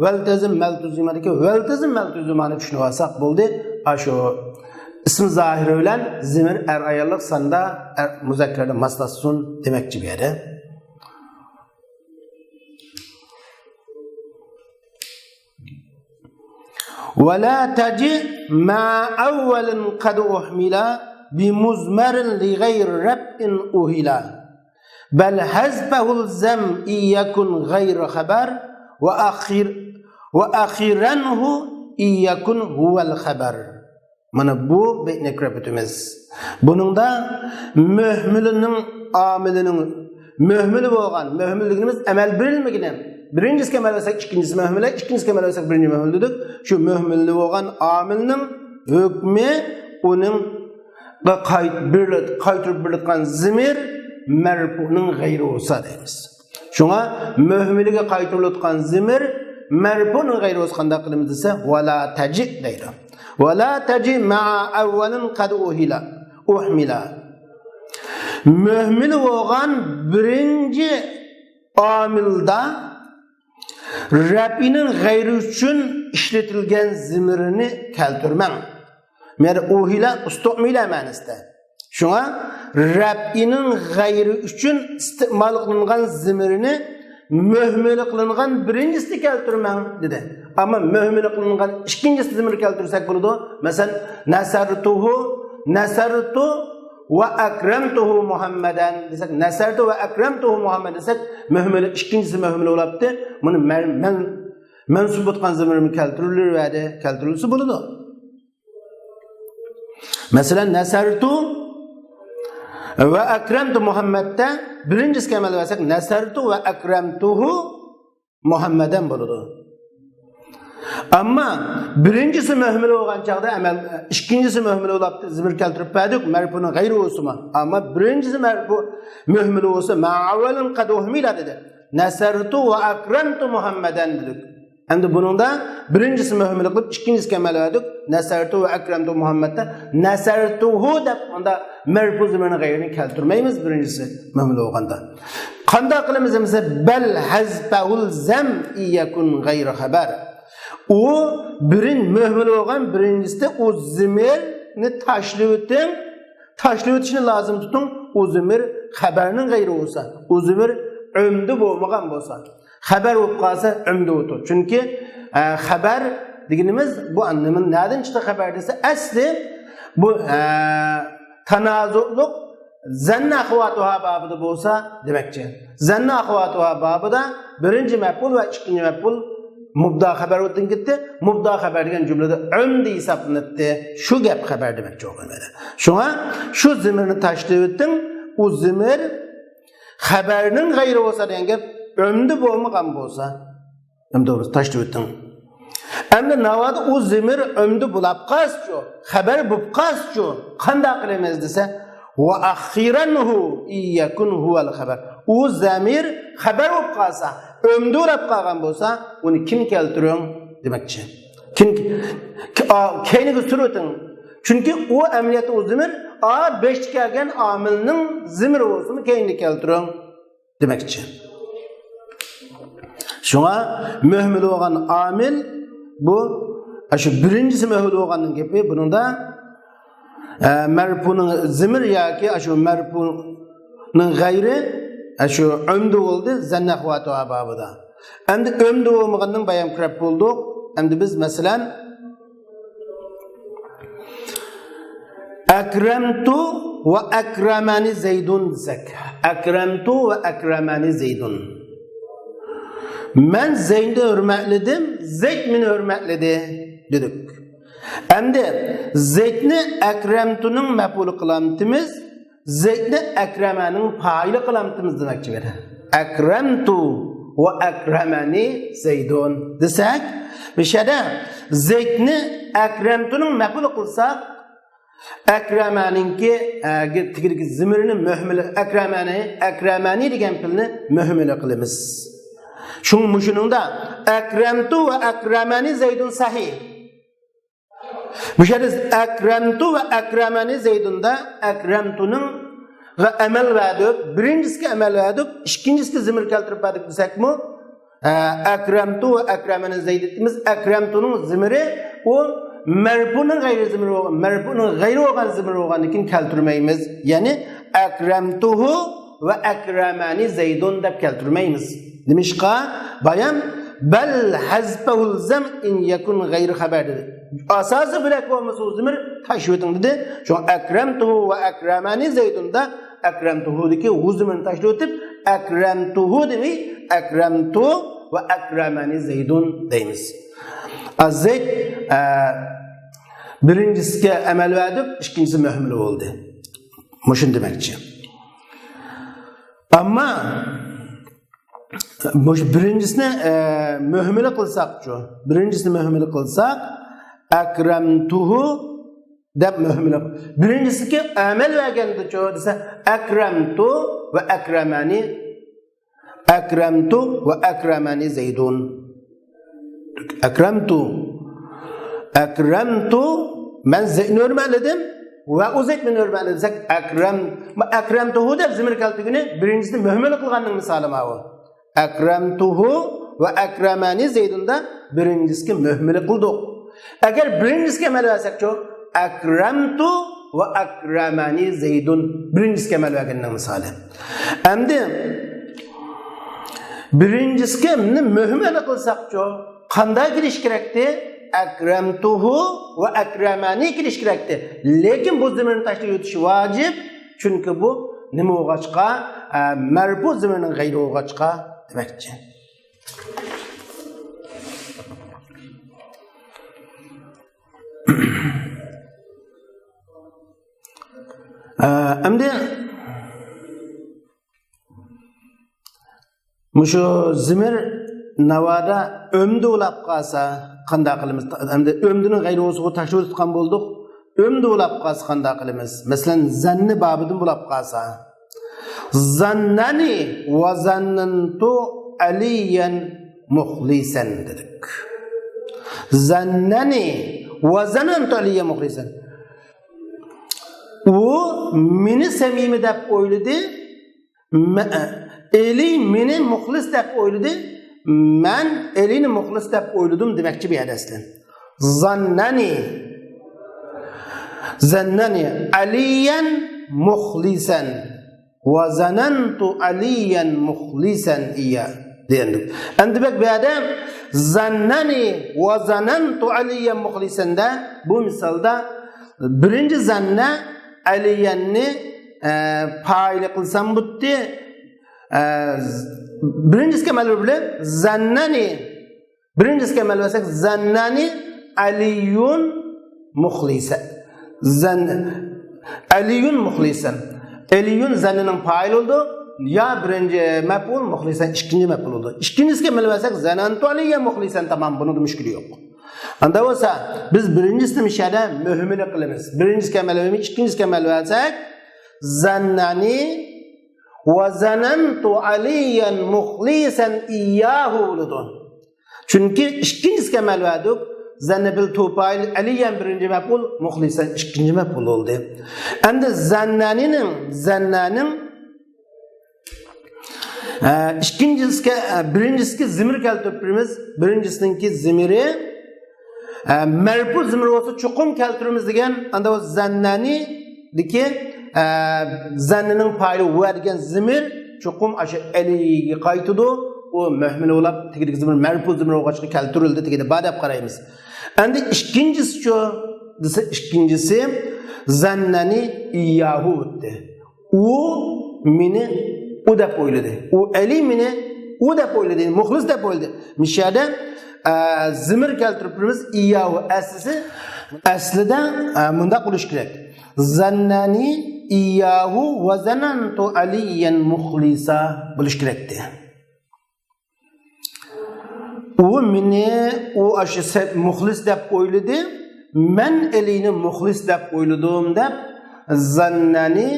ۋەلتەزىم مەلتۇزىمەدىكى ۋەلتەزىم مەلتۇزىمانى چۈشىنىۋالساق بولدى. ئاشۇ ئىسمى زاھىرى بىلەن زىمىر ئەر ئاياللىق ساندا، ئەر مۇزەككەردە ماسلاشسۇن دېمەكچى بۇ يەردە. ولا تجئ مع أول قد أهمل بمضمر لغير رفع أهل بل حذفه الزم إن يكن غير خبر وأخر، وأخرنه إن يكن هو الخبر. مانا بۇ بەيتنى كۆرۈپ ئۆتىمىز. بۇنىڭدا مۆھمىلىنىڭ ئامىلىنىڭ مۆھمىلى بولغان، مۆھمىل دېگىنىمىز ئەمەل بېرىلمىگىنى. بىرىنچىسىگە ئەمەل بەرسەك ئىككىنچىسى مۆھمىلى، ئىككىنچىسىگە ئەمەل بەرسەك بىرىنچى مۆھمىل دېدۇق. شۇ مۆھمىلى بولغان ئامىلنىڭ ھۆكمى ئۇنىڭغا قايت-، بېرىلىدۇ، قايتۇرۇپ بېرىلىدىغان زىمىر مەرپۇنىڭ غەيرى بولسا دەيمىز. شۇڭا مۆھمىلىگە قايتۇرۇلۇۋاتقان زىمىر مەرپۇنىڭ غەيرى بولسا قانداق قىلىمىز دېسە، ۋەلا تەجىئ دەيدۇ. ۋەلا تەجىئ مەئە ئەۋۋەلىن قەد ئۇھىلا، ئۇھمىلا. مۆھمىلى بولغان بىرىنچى ئامىلدا رەپئىنىڭ غەيرى ئۈچۈن ئىشلىتىلگەن زىمىرنى كەلتۈرمەڭ. مەن ئۇھىلە ئۇستۇئمىلە مەنىسىدە. شۇڭا رەپئىنىڭ غەيرى ئۈچۈن ئىستېمال قىلىنغان زىمىرنى مۆھمىلى قىلىنغان بىرىنچىسىنى كەلتۈرمەڭ دېدى. ئەمما مۆھمىلى قىلىنغان ئىككىنچىسى زىمىر كەلتۈرسەك بولىدۇ. مەسىلەن، نەسەرتۇھۇ، نەسەرتۇ ۋە ئەكرەمتۇھۇ مۇھەممەدەن دېسەك، نەسەرتۇ ۋە ئەكرەمتۇھۇ مۇھەممەد دېسەك، مۆھمىلى، ئىككىنچىسى مۆھمىلى بولاپتۇ. بۇنى مەن، مەن مەنسۇب بولغان زىمىرمۇ كەلتۈرۈلۈۋەردى، كەلتۈرۈلسە بولىدۇ. مەسىلەن، نەسەرتۇ ۋە ئەكرەمتۇ مۇھەممەدتە بىرىنچىسىگە ئەمەل بەرسەك، نەسەرتۇ ۋە ئەكرەمتۇھۇ مۇھەممەدەن بولىدۇ. ئەمما بىرىنچىسى مۆھمىلى بولغان چاغدا ئەمەل، ئىككىنچىسى مۆھمىلى بولاپتۇ، زىمىر كەلتۈرۈپ بەردۇق، مەرپۇنىڭ غەيرى بولسىمۇ. ئەمما بىرىنچىسى مەرپۇ، مۆھمىلى بولسا، مەئەۋۋەلىن قەد ئۇھمىلە دېدى. نەسەرتۇ ۋە ئەكرەمتۇ مۇھەممەدەن دېدۇق. ئەمدى بۇنىڭدا بىرىنچىسى مۆھمىلى قىلىپ، ئىككىنچىسىگە ئەمەل بەردۇق. نەسەرتۇ ۋە ئەكرەمتۇ مۇھەممەدتە نەسەرتۇھۇ دەپ، ئۇندا مەرپۇ زىمىرنىڭ غەيرىنى كەلتۈرمەيمىز، بىرىنچىسى مۆھمىل بولغاندا. قانداق قىلىمىز دېسە، بەل ھەزپەھۇل زەم ئىيەكۇن غەيرى خەبەر. ئۇ بىرىن-، مۆھمىل بولغان بىرىنچىسىدە ئۇ زىمىرنى تاشلىۋېتىڭ، تاشلىۋېتىشنى لازىم تۇتۇڭ، ئۇ زىمىر خەبەرنىڭ غەيرى بولسا، ئۇ زىمىر ئۆمدە بولمىغان بولسا. خەبەر بولۇپ قالسا ئۆمدە بولىدۇ. چۈنكى، ئە، خەبەر دېگىنىمىز بۇ نېمە، نەدىن چىقتى خەبەر دېسە، ئەسلى بۇ، ئە، تانازۇلۇق زەننە ئەخۋاتۇھا بابىدا بولسا دېمەكچى. زەننە ئەخۋاتۇھا بابىدا بىرىنچى مەپئۇل ۋە ئىككىنچى مەپئۇل مۇبدا خەبەر بولدىن كەتتى. مۇبدا خەبەر دېگەن جۈملىدە ئۆمدە ھېسابلىناتتى. شۇ گەپ خەبەر دېمەكچى بولغان يەردە. شۇڭا شۇ زىمىرنى تاشلىۋېتىڭ، ئۇ زىمىر خەبەرنىڭ غەيرى بولسا دېگەن گەپ، ئۆمدە بولمىغان بولسا، ئۆمدە بولمىسا تاشلىۋېتىڭ. ئەمدى ناۋادا ئۇ زىمىر ئۆمدە بولاپ قالسىچۇ، خەبەر بولۇپ قالسىچۇ، قانداق قىلىمىز دېسە، ۋە ئاخىرەنھۇ ئىيەكۇن ھۇۋەل خەبەر. ئۇ زەمىر خەبەر بولۇپ قالسا، ئۆمدە بولاپ قالغان بولسا، ئۇنى كېيىن كەلتۈرۈڭ دېمەكچى. كېيىن، ك-، ئا، كەينىگە سۈرۈۋېتىڭ. چۈنكى ئۇ ئەمەلىيەتتە ئۇ زىمىر، ئا، بېشىدا كەلگەن ئامىلنىڭ زىمىرى بولسىمۇ كەينىگە كەلتۈرۈڭ دېمەكچى. شۇڭا مۆھمىل بولغان ئامىل بۇ، ئاشۇ بىرىنچىسى مۆھمىل بولغاننىڭ گېپى، بۇنىڭدا، ئە، مەرپۇنىڭ زىمىر ياكى ئاشۇ مەرپۇنىڭ غەيرى، ئە، شۇ ئۆمدە بولدى، زەننە ئەخۋاتۇھا بابىدا. ئەمدى ئۆمدە بولمىغاننىڭ بايان كۆرۈپ بولدۇق. ئەمدى بىز، مەسىلەن، ئەكرەمتۇ ۋە ئەكرەمەنى زەيدۇن دېسەك، ئەكرەمتۇ ۋە ئەكرەمەنى زەيدۇن. مەن زەيدنى ھۆرمەتلىدىم، زەيد مېنى ھۆرمەتلىدى دېدۇق. ئەمدى زەيدنى ئەكرەمتۇنىڭ مەپئۇلى قىلامتىمىز، زەيدنى ئەكرەمەنىڭ پائىلى قىلامتىمىز دېمەكچى بۇ يەردە. ئەكرەمتۇ ۋە ئەكرەمەنى زەيدۇن دېسەك، مۇشۇ يەردە زەيدنى ئەكرەمتۇنىڭ مەپئۇلى قىلساق، ئەكرەمەنىڭكى، ئە، تېگىدىكى زىمىرنى مۆھمىلە، ئەكرەمەنى، ئەكرەمەنى دېگەن پېئىلنى مۆھمىلە قىلىمىز. شۇڭا مۇشۇنىڭدا ئەكرەمتۇ ۋە ئەكرەمەنى زەيدۇن سەھىھ. مۇشۇ يەردە ئەكرەمتۇ ۋە ئەكرەمەنى زەيدۇندا ئەكرەمتۇنىڭغا ئەمەل بەردۇق، بىرىنچىسىگە ئەمەل بەردۇق، ئىككىنچىسىگە زىمىر كەلتۈرۈپ بەردۇق دېسەكمۇ، ئە، ئەكرەمتۇ ۋە ئەكرەمەنى زەيدۇن دەيمىز. ئەكرەمتۇنىڭ زىمىرى ئۇ مەرپۇنىڭ غەيرىي زىمىرى بولغان، مەرپۇنىڭ غەيرىي بولغان زىمىرى بولغاندىن كېيىن كەلتۈرمەيمىز. يەنى ئەكرەمتۇھۇ ۋە ئەكرەمەنى زەيدۇن دەپ كەلتۈرمەيمىز. نېمىشقا؟ بايام بەل ھەزپەھۇلزەم ئىن يەكۇن غەيرى خەبەر دېدى. ئاساسى بۆلەك بولمىسا ئۇ زىمىر تاشلىۋېتىڭ دېدى. شۇڭا ئەكرەمتۇھۇ ۋە ئەكرەمەنى زەيدۇندا ئەكرەمتۇھۇدىكى ھۇ زىمىرنى تاشلىۋېتىپ، ئەكرەمتۇھۇ دېمەي، ئەكرەمتۇ ۋە ئەكرەمەنى زەيدۇن دەيمىز. ئە، زەيد، ئە، بىرىنچىسىگە ئەمەل بەردۇق، ئىككىنچىسى مۆھمىلە بولدى. مۇشۇنى دېمەكچى. ئەمما مۇشۇ بىرىنچىسىنى، ئە، مۆھمىلە قىلساقچۇ؟ بىرىنچىسىنى مۆھمىلە قىلساق، ئەكرەمتۇھۇ دەپ مۆھمىلە. بىرىنچىسىگە ئەمەل بەرگەندىچۇ دېسە، ئەكرەمتۇ ۋە ئەكرەمەنى. ئەكرەمتۇ ۋە ئەكرەمەنى زەيدۇن. ئەكرەمتۇ. ئەكرەمتۇ، مەن زەيدنى ھۆرمەتلىدىم ۋە ئۇ زەيد مېنى ھۆرمەتلىدى دېسەك، ئەكرەم، ئەكرەمتۇھۇ دەپ زىمىر كەلتۈرگىنى بىرىنچىسىنى مۆھمىلە قىلغاننىڭ مىسالى ماۋۇ. ئەكرەمتۇھۇ ۋە ئەكرەمەنى زەيدۇندا بىرىنچىسىگە مۆھمىلە قىلدۇق. ئەگەر بىرىنچىسىگە ئەمەل بەرسەكچۇ، ئەكرەمتۇ ۋە ئەكرەمەنى زەيدۇن. بىرىنچىسىگە ئەمەل بەرگەننىڭ مىسالى. ئەمدى بىرىنچىسىگە مۇھىمەنە قىلساقچۇ، قانداق كېلىش كېرەكتى؟ ئەكرەمتۇھۇ ۋە ئەكرەمەنى كېلىش كېرەكتى. لېكىن بۇ زىمىرنى تاشلىۋېتىش ۋاجىپ. چۈنكى بۇ نېمە بولغاچقا؟ ئە، مەرپۇ زىمىرنىڭ غەيرى بولغاچقا دېمەكچى. ئە، ئەمدى مۇشۇ زىمىر ناۋادا ئۆمدە بولاپ قالسا قانداق قىلىمىز؟ ئەمدى ئۆمدىنىڭ غەيرى بولسىغۇ تاشلىۋېتىۋاتقان بولدۇق. ئۆمدە بولاپ قالسا قانداق قىلىمىز؟ مەسىلەن، زەننى بابىدىن بولاپ قالسا. زەننەنى ۋە زەننەنتۇ ئەلىيەن مۇخلىسەن دېدۇق. زەننەنى ۋە زەننەنتۇ ئەلىيەن مۇخلىسەن. ئۇ مېنى سەمىمىي دەپ ئويلىدى. مە-، ئېلى مېنى مۇخلىس دەپ ئويلىدى. مەن ئېلىنى مۇخلىس دەپ ئويلىدىم دېمەكچى بۇ يەردە ئەسلى. زەننەنى. زەننەنى ئەلىيەن مۇخلىسەن. ۋە زەنەنتۇ ئەلىيەن مۇخلىسەن ئىييە دېگەندۇق. ئەمدى بەك بۇ يەردە زەننەنى ۋە زەنەنتۇ ئەلىيەن مۇخلىسەندە، بۇ مىسالدا بىرىنچى زەننە ئەلىيەننى، ئە، پائىلى قىلسام بۇتتى. ئە، بىرىنچىسىگە مەلۇم بىلەن زەننەنى بىرىنچىسىگە ئەمەل بەرسەك، زەننەنى ئەلىيۇن مۇخلىسەن. زەن-، ئەلىيۇن مۇخلىسەن. ئەلىيۇن زەننىنىڭ پائىلى بولىدۇ. يا بىرىنچى مەپئۇل، مۇخلىسەن ئىككىنچى مەپئۇل بولىدۇ. ئىككىنچىسىگە ئەمەل بەرسەك، زەنەنتۇ ئەلىيەن مۇخلىسەن، تامام، بۇنىڭدا مۇشكىلى يوق. ئاندا بولسا، بىز بىرىنچىسىنى مۇشۇ يەردە مۆھمىلە قىلىمىز. بىرىنچىسىگە ئەمەل بەرمەي، ئىككىنچىسىگە ئەمەل بەرسەك، زەننەنى ۋە زەنەنتۇ ئەلىيەن مۇخلىسەن ئىيياھۇ بولىدۇ. چۈنكى ئىككىنچىسىگە ئەمەل بەردۇق. زەننە بىل تۇ پائىل، ئەلىيەن بىرىنچى مەپئۇل، مۇخلىسەن ئىككىنچى مەپئۇل بولدى. ئەمدى زەننەنىنىڭ، زەننەنىڭ، ئە، ئىككىنچىسىگە، ئە، بىرىنچىسىگە زىمىر كەلتۈرۈپ بېرىمىز. بىرىنچىسىنىڭكى زىمىرى، ئە، مەرپۇ زىمىر بولسا چوقۇم كەلتۈرىمىز دېگەن. ئاندا ئۇ زەننەنى دىكى، ئە، زەننىنىڭ پائىلى ۋە دېگەن زىمىر چوقۇم ئاشۇ ئەلىيگە قايتىدۇ. ئۇ مۆھمىل بولاپ، تېگىدىكى زىمىر مەرپۇ زىمىر بولغاچقا كەلتۈرۈلدى، تېگىدە بار دەپ قارايمىز. ئەمدى ئىككىنچىسىچۇ دېسە، ئىككىنچىسى زەننەنى ئىيياھۇ دېدى. ئۇ مېنى ئۇ دەپ ئويلىدى. ئۇ ئەلى مېنى ئۇ دەپ ئويلىدى، مۇخلىس دەپ ئويلىدى. مۇشۇ يەردە، ئە، زىمىر كەلتۈرۈپ تۇرىمىز، ئىياھۇ ئەسلىسى. ئەسلىدە، ئە، مۇنداق بولۇش كېرەك. زەننەنى ئىياھۇ ۋە زەنەنتۇ ئەلىيەن مۇخلىسا بولۇش كېرەكتى. ئۇ مېنى، ئۇ ئاشۇ سە-، مۇخلىس دەپ ئويلىدى، مەن ئەلىنى مۇخلىس دەپ ئويلىدىم دەپ، زەننەنى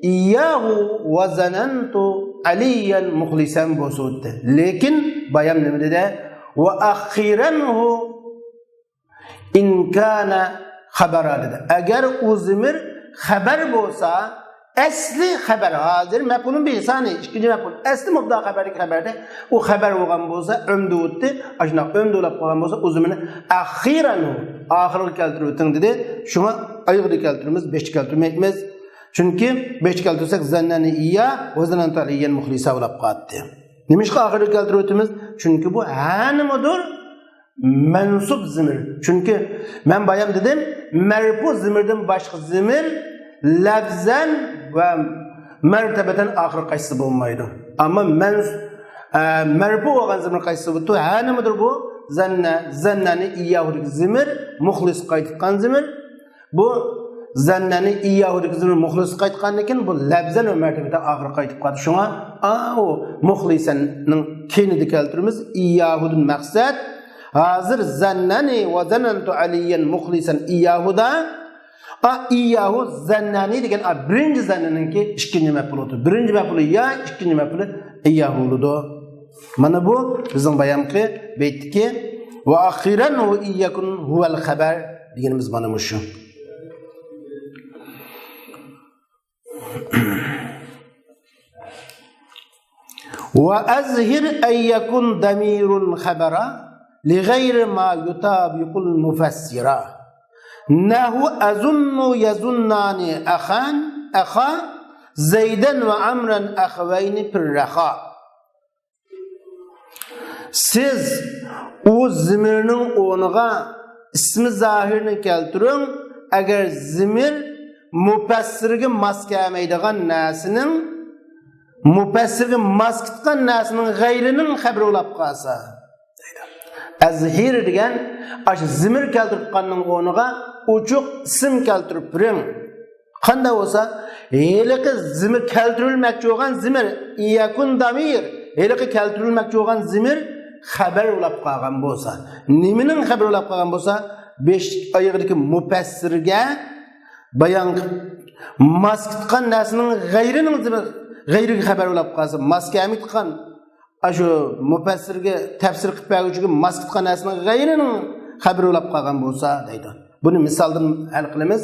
ئىياھۇ ۋە زەنەنتۇ ئەلىيەن مۇخلىسەن بولسا بولاتتى. لېكىن بايام نېمە دېدى؟ ۋە ئەخىرەنھۇ ئىن كانە خەبەرا دېدى. ئەگەر ئۇ زىمىر خەبەر بولسا، ئەسلى خەبەر، ھازىر مەپئۇلۇن بىھى سانى، ئىككىنچى مەپئۇل. ئەسلى مۇبتەدا خەبەردىكى خەبەردە ئۇ خەبەر بولغان بولسا، ئۆمدە ئۆتتى، ئاشۇنداق ئۆمدە بولۇپ قالغان بولسا، ئۇ زىمىرنى ئەخىرەن، ئاخىرغا كەلتۈرۈۋېتىڭ دېدى. شۇڭا ئايىغىدا كەلتۈرىمىز، بېشىدا كەلتۈرمەيمىز. چۈنكى بېشىدا كەلتۈرسەك، زەننەنى ئىيا ۋە زەنەنتۇ ئەلىيەن مۇخلىسا بولاپ قالاتتى. نېمىشقا ئاخىرغا كەلتۈرۈۋېتىمىز؟ چۈنكى بۇ ھە نېمىدۇر؟ مەنسۇب زىمىر. چۈنكى مەن بايام دېدىم، مەرپۇ زىمىردىن باشقا زىمىر لەفزەن ۋە مەرتەبەتەن ئاخىرى قايسىسى بولمايدۇ. ئەمما مەنس-، ئە، مەرپۇ بولغان زىمىر قايسىسى بولىدۇ؟ ھە نېمىدۇر بۇ؟ زەننە، زەننەنى ئىياھۇدىكى زىمىر، مۇخلىس قايتىدىغان زىمىر. بۇ زەننەنى ئىياھۇدىكى زىمىر مۇخلىس قايتقاندىن كېيىن، بۇ لەفزەن ۋە مەرتەبىتە ئاخىرى قايتىپ قالدى. شۇڭا، ئاۋۇ مۇخلىسەننىڭ كەينىدە كەلتۈرىمىز. ئىياھۇدىن مەقسەت، ھازىر زەننەنى ۋە زەنەنتۇ ئەلىيەن مۇخلىسەن ئىياھۇدا. ئا، ئىياھۇ زەننەنى دېگەن، ئا، بىرىنچى زەننىنىڭكى ئىككىنچى مەپئۇلى بولىدۇ. بىرىنچى مەپئۇلى يا، ئىككىنچى مەپئۇلى ئىياھۇ بولىدۇ. مانا بۇ بىزنىڭ بايامقى بەيتتىكى ۋە ئەخىرەنھۇ ئىن يەكۇن ھۇۋەل خەبەر دېگىنىمىز مانا مۇشۇ. وأظهر أن يكن ضمير خبرا لغير ما يطابق المفسرا. نحو أظن يظنان أخا، أخا زيدا وعمرا أخوين فرخا. سىز ئۇ زىمىرنىڭ ئورنىغا ئىسمى زاھىرنى كەلتۈرۈڭ، ئەگەر زىمىر مۇپەسسىرگە ماس كەلمەيدىغان نەرسىنىڭ، مۇپەسسىرگە ماس كېتىدىغان نەرسىنىڭ غەيرىنىڭ خەبىرى بولاپ قالسا. ئەزھىر دېگەن ئاشۇ زىمىر كەلتۈرۈپ قالغاننىڭ ئورنىغا ئوچۇق ئىسىم كەلتۈرۈپ بېرىڭ. قانداق بولسا، ھېلىقى زىمىر كەلتۈرۈلمەكچى بولغان زىمىر، يەكۇن دامىر، ھېلىقى كەلتۈرۈلمەكچى بولغان زىمىر خەبەر بولاپ قالغان بولسا، نېمىنىڭ خەبىرى بولاپ قالغان بولسا، بېشى ئايىغىدىكى مۇپەسسىرگە بايان ماس كېتىدىغان نەرسىنىڭ غەيرىنىڭ زىمىر، غەيرىگە خەبەر بولاپ قالسا، ماس كەلمەيدىغان ئاشۇ مۇپەسسىرگە تەپسىر قىلىپ بەرگۈچىگە ماس كېتىدىغان نەرسىنىڭ غەيرىنىڭ خەبىرى بولاپ قالغان بولسا دەيدۇ. بۇنى مىسالدىن ھەل قىلىمىز.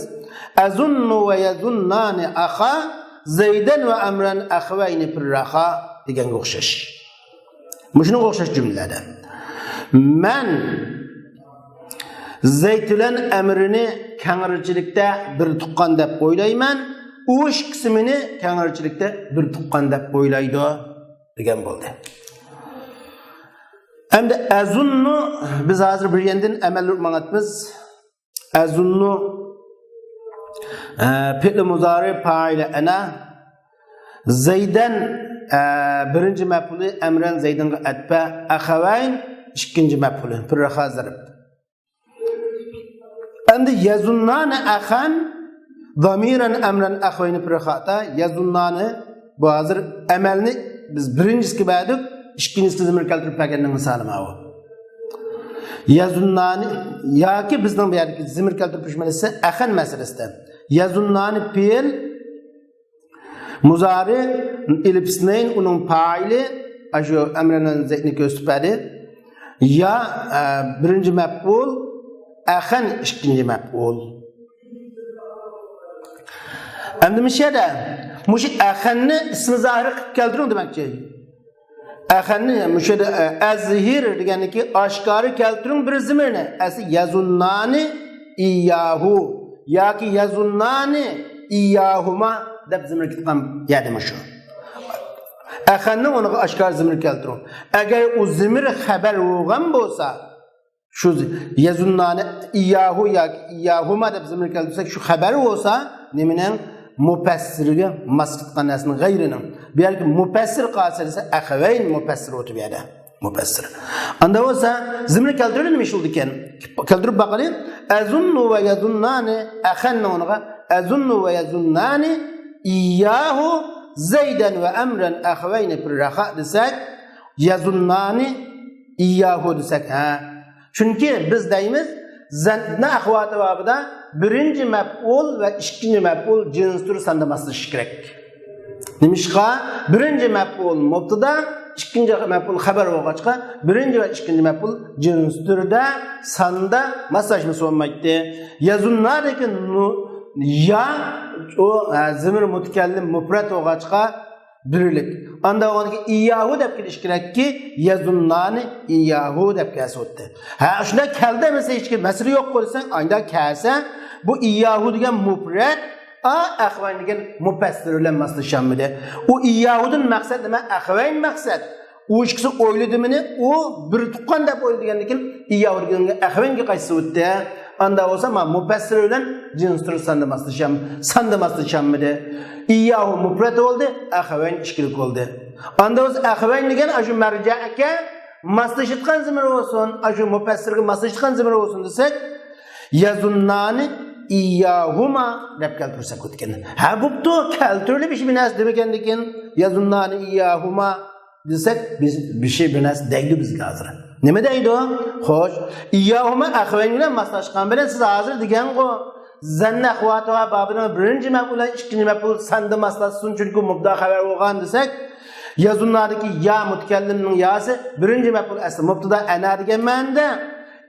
أظن ويظنان أخا زيدا وعمرا أخوين فرخا دېگەنگە ئوخشاش. مۇشۇنىڭغا ئوخشاش جۈملىلەردە. مەن زەيد بىلەن ئەمرىنى كەڭرىچىلىكتە بىر تۇغقان دەپ ئويلايمەن. ئۇ ئىككىسى مېنى كەڭرىچىلىكتە بىر تۇغقان دەپ ئويلايدۇ. دېگەن بولدى. ئەمدى ئەزۇننۇ بىز ھازىر بىر يەندىن ئەمەللىرى ماڭاتمىز. ئەزۇننۇ، ئە، پېئلى مۇزارى پائىلى ئەنە. زەيدەن، ئە، بىرىنچى مەپئۇلى ئەمرەن زەيدىنغا ئەتپە. ئەخەۋەين ئىككىنچى مەپئۇلى. پىررەخا زەرب. ئەمدى يظنان أخا ضميرا أمرا أخوين فرخا. يظنان، بۇ ھازىر ئەمەلنى بىز بىرىنچىسىگە بەردۇق، ئىككىنچىسىگە زىمىر كەلتۈرۈپ بەرگەننىڭ مىسالى ماۋۇ. يظنان ياكى بىزنىڭ بۇ يەردىكى زىمىر كەلتۈرۈپ بېرىش مەسىلىسى ئەخەن مەسىلىسىدە. يظنان پېئىل، مۇزارى، ئېلىپ ئىسنەين، ئۇنىڭ پائىلى، ئاشۇ ئەمرەن زەيدنى كۆرسىتىپ بەردى. يا، ئە، بىرىنچى مەپئۇل، ئەخەن ئىككىنچى مەپئۇل. ئەمدى مۇشۇ يەردە مۇشۇ ئەخەننى ئىسمى زاھىر قىلىپ كەلتۈرۈڭ دېمەكچى. ئەخەننى مۇشۇ يەردە، ئە، ئەزھىر دېگەننىكى ئاشكارا كەلتۈرۈڭ بىر زىمىرنى. ئەسلى يظنان إياه ياكى يظنان إياهما دەپ زىمىر كېتىدىغان يەردە مۇشۇ. ئەخەننىڭ ئورنىغا ئاشكارا زىمىر كەلتۈرۈڭ. ئەگەر ئۇ زىمىر خەبەر بولغان بولسا، شۇ يظنان إياه ياكى إياهما دەپ زىمىر كەلتۈرسەك، شۇ خەبەر بولسا، نېمىنىڭ؟ مۇپەسسىرگە ماس كېتىدىغان نەرسىنىڭ غەيرىنىڭ. بۇ يەردىكى مۇپەسسىر قالسا دېسە، ئەخەۋەين مۇپەسسىر ئولتۇرۇپ بۇ يەردە. مۇپەسسىر. ئاندا بولسا، زىمىر كەلتۈرۈلدىمۇ ئىش بولىدىكەن. كەلتۈرۈپ باقايلى. ئەزۇننۇ ۋە يەزۇننانى، ئەخەننىڭ ئورنىغا ئەزۇننۇ ۋە يەزۇننانى ئىيياھۇ زەيدەن ۋە ئەمرەن ئەخەۋەينى فىررەخا دېسەك، يەزۇننانى ئىيياھۇ دېسەك، ھە. چۈنكى بىز دەيمىز، زەننە ئەخۋاتى بابىدا بىرىنچى مەپئۇل ۋە ئىككىنچى مەپئۇل جىنسدۇر ساندا ماسلىشىشى كېرەك. نېمىشقا؟ بىرىنچى مەپئۇل مۇبتىدا، ئىككىنچى مەپئۇل خەبەر بولغاچقا، بىرىنچى ۋە ئىككىنچى مەپئۇل جىنسدۇردا ساندا ماسلاشمىسا بولمايتتى. يەزۇننادىكى نۇ-، يا، ئۇ، ئە، زىمىر مۇتەكەللىم مۇپرەت بولغاچقا، بىرلىك. ئاندا بولغاندىكىن ئىيياھۇ دەپ كېلىش كېرەككى، يەزۇننانى ئىيياھۇ دەپ كەلسە بولاتتى. ھە، شۇنداق كەلدى دېسە ھېچ مەسىلە يوق، قويساڭ، ئاندا كەلسە، بۇ ئىيياھۇ دېگەن مۇپرەت، ئا، ئەخۋەين دېگەن مۇپەسسىر بىلەن ماسلىشالمىدى. ئۇ ئىيياھۇدىن مەقسەت نېمە؟ ئەخۋەين مەقسەت. ئۇ ئىككىسى ئويلىدى مېنى، ئۇ بىر تۇغقان دەپ ئويلىدىكەندىكىن، ئىيياھۇ دېگەنگە ئەخۋەينگە قايسى بولاتتى؟ ئاندا بولسا، ما، مۇپەسسىر بىلەن جىنسدۇر ساندا ماسلىشام-، ساندا ماسلىشالمىدى. ئىيياھۇ مۇپرەت بولدى، ئەخەۋەين ئىككىلىك بولدى. ئاندا بولسا ئەخەۋەين دېگەن ئاشۇ مەرجەگە ماسلىشىدىغان زىمىر بولسۇن، ئاشۇ مۇپەسسىرگە ماسلىشىدىغان زىمىر بولسۇن دېسەك، يەزۇننانى ئىيياھۇما دەپ كەلتۈرسەك بولىدىكەن. ھە، بوپتۇ، كەلتۈرۈلۈپ ھېچ بىر نەرسە دېمىگەندىكىن، يەزۇننانى ئىيياھۇما دېسەك، بىز، بىر شەي، بىر نەرسە دەيدۇ بىزگە ھازىر. نېمە دەيدۇ؟ خوش، ئىيياھۇما ئەخەۋەين بىلەن ماسلاشقان بىلەن سىز ھازىر دېگەنغۇ، زەننە ئەخۋاتۇھا بابىنىڭ بىرىنچى مەپئۇل بىلەن ئىككىنچى مەپئۇل ساندا ماسلاشسۇن، چۈنكى مۇبتەدا خەۋەر بولغان دېسەك، يەزۇننادىكى يا مۇتەكەللىمنىڭ ياسى بىرىنچى مەپئۇل ئەسلى مۇبتەدا ئەنا دېگەن مەنىدە،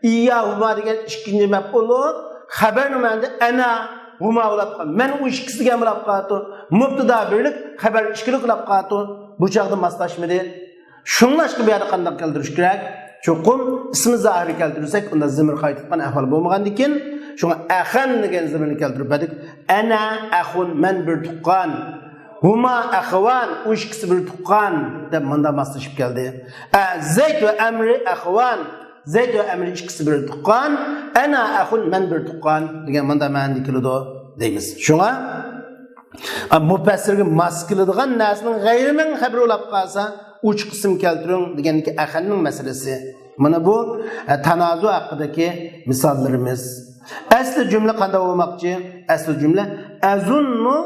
ئىيياھۇما دېگەن ئىككىنچى مەپئۇلۇ خەۋەرنىڭ مەنىدە ئەنا ھۇما بولاپ قال-، مەن ئۇ ئىككىسى دېگەن بولاپ قالىدۇ. مۇبتەدا بىرلىك، خەۋەر ئىككىلىك بولاپ قالىدۇ. بۇ چاغدا ماسلاشمىدى. شۇڭلاشقا بۇ يەردە قانداق كەلتۈرۈش كېرەك؟ چوقۇم ئىسمى زاھىرى كەلتۈرسەك، ئۇندا زىمىر قايتىدىغان ئەھۋال بولمىغاندىكىن، شۇڭا ئەخەن دېگەن زىمىرنى كەلتۈرۈپ بەردۇق. ئەنە ئەخۇن، مەن بىر تۇغقان. ھۇما ئەخۋان، ئۇ ئىككىسى بىر تۇغقان دەپ مۇندا ماسلىشىپ كەلدى. ئە، زەيد ۋە ئەمرى ئەخۋان، زەيد ۋە ئەمرى ئىككىسى بىر تۇغقان. ئەنا ئەخۇن، مەن بىر تۇغقان دېگەن مۇندا مەنىدە كېلىدۇ دەيمىز. شۇڭا، ئە، مۇپەسسىرگە ماس كېلىدىغان نەرسىنىڭ غەيرىنىڭ خەبىرى بولاپ قالسا، ئوچۇق ئىسىم كەلتۈرۈڭ دېگەندىكى ئەخەننىڭ مەسىلىسى. مانا بۇ، ئە، تانازۇ ھەققىدىكى مىساللىرىمىز. ئەسلى جۈملە قانداق بولماقچى؟ ئەسلى جۈملە ئەزۇننۇ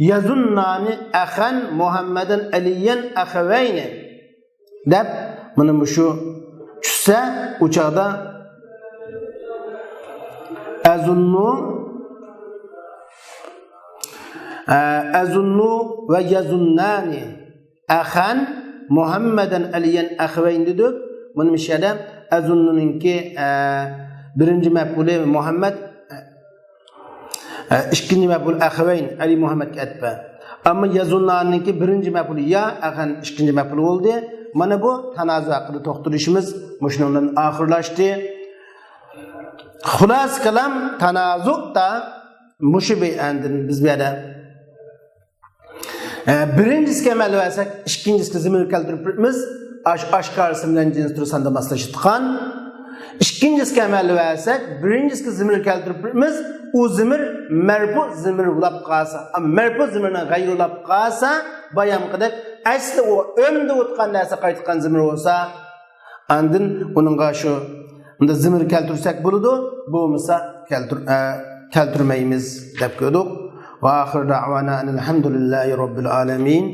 يەزۇننانى ئەخەن مۇھەممەدەن ئەلىيەن ئەخەۋەينى دەپ، مانا مۇشۇ چۈشسە، ئۇ چاغدا ئەزۇننۇ، ئە، ئەزۇننۇ ۋە يەزۇننانى ئەخەن مۇھەممەدەن ئەلىيەن ئەخەۋەينى دېدۇق. مانا مۇشۇ يەردە ئەزۇننۇنىڭكى، ئە، بىرىنچى مەپئۇلى مۇھەممەد، ئە، ئىككىنچى مەپئۇل ئەخەۋەين، ئەلى مۇھەممەدكە ئەتپە. ئەمما يەزۇننانىڭكى بىرىنچى مەپئۇلى يا، ئەخەن ئىككىنچى مەپئۇل بولدى. مانا بۇ تانازۇ ھەققىدە توختىلىشىمىز مۇشۇنىڭ بىلەن ئاخىرلاشتى. خۇلاسە كالام، تانازۇدا مۇشۇ بىر ئاندىن بىز بۇ يەردە ئە، بىرىنچىسىگە ئەمەل بەرسەك، ئىككىنچىسىگە زىمىر كەلتۈرۈپ بېرىمىز. ئاش-، ئاشكارىسى بىلەن جىنسدۇر ساندا ماسلىشىدىغان. ئىككىنچىسىگە ئەمەل بەرسەك، بىرىنچىسىگە زىمىر كەلتۈرۈپ بېرىمىز. ئۇ زىمىر مەرپۇ زىمىر بولاپ قالسا، ئەم، مەرپۇ زىمىرنىڭ غەيرى بولاپ قالسا، بايامقىدەك ئەسلى ئۇ ئۆمدە ئوتقان نەرسە قايتقان زىمىر بولسا، ئاندىن ئۇنىڭغا شۇ، ئۇندا زىمىر كەلتۈرسەك بولىدۇ، بولمىسا كەلتۈر-، ئە، كەلتۈرمەيمىز دەپ كۆردۇق. ۋە ئاخىر دەئۋانا ئەنىل ھەمدۇلىللاھى رەببىل ئالەمىن.